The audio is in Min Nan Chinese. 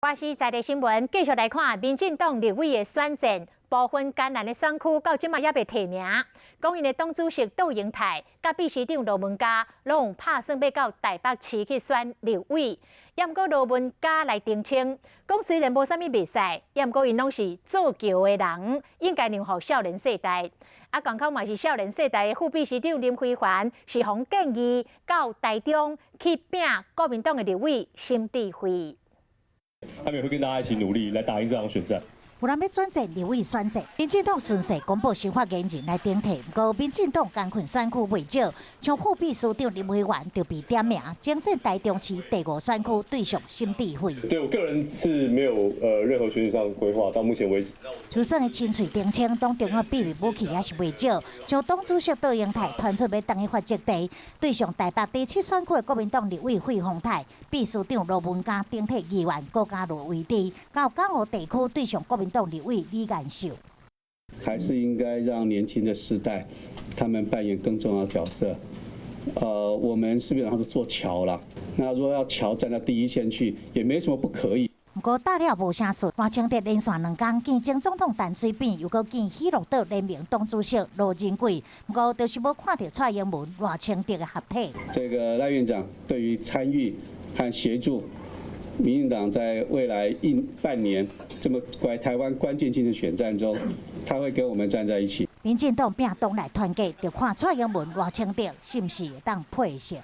我是在地新聞，繼續來看民進黨立委的選戰，部分艱難的選區到這馬猶未提名。講𪜶的黨主席杜英泰、佮秘書長羅文嘉，攏有拍算欲到台北市去選立委。猶毋過羅文嘉來澄清，講雖然無啥物袂使，猶毋過𪜶攏是做橋的人，應該讓予少年世代。啊，仝款嘛是少年世代的副秘書長林飛帆，是予建議到台中去拚國民黨的立委沈智慧。他們也會跟大家一起努力來打贏這場選戰。有人欲轉戰立委選戰，民進黨順勢公布新發言人來頂替，毋過民進黨艱困選區袂少，像副秘書長林飛帆就被點名，征戰台中市第五選區對上沈智慧。對我個人是沒有任何選舉上的規劃，到目前為止。就算的清喙澄清，黨中央秘密武器也是袂少，像黨主席杜英泰傳出欲轉去發積地，對上台北第七選區的國民黨立委費鴻泰，秘書長羅文嘉頂替議員郭家樂位置，到港澳地區對上國民黨立委李彥秀。還是應該讓年輕的世代，他們扮演更重要的角色。我們基本上是做橋啦，那如果要橋站到第一線去，也沒什麼不可以。毋過打了無聲術，賴清德連續兩工見前總統陳水扁，又閣見喜樂島聯盟黨主席羅仁貴，毋過就是無看著蔡英文、賴清德的合體。這個賴院長對於參與和協助民進黨在未來一半年這麼關台灣關鍵性的選戰中，他會跟我們站在一起。民進黨拚黨內團結，就看蔡英文、賴清德是毋是會當配合。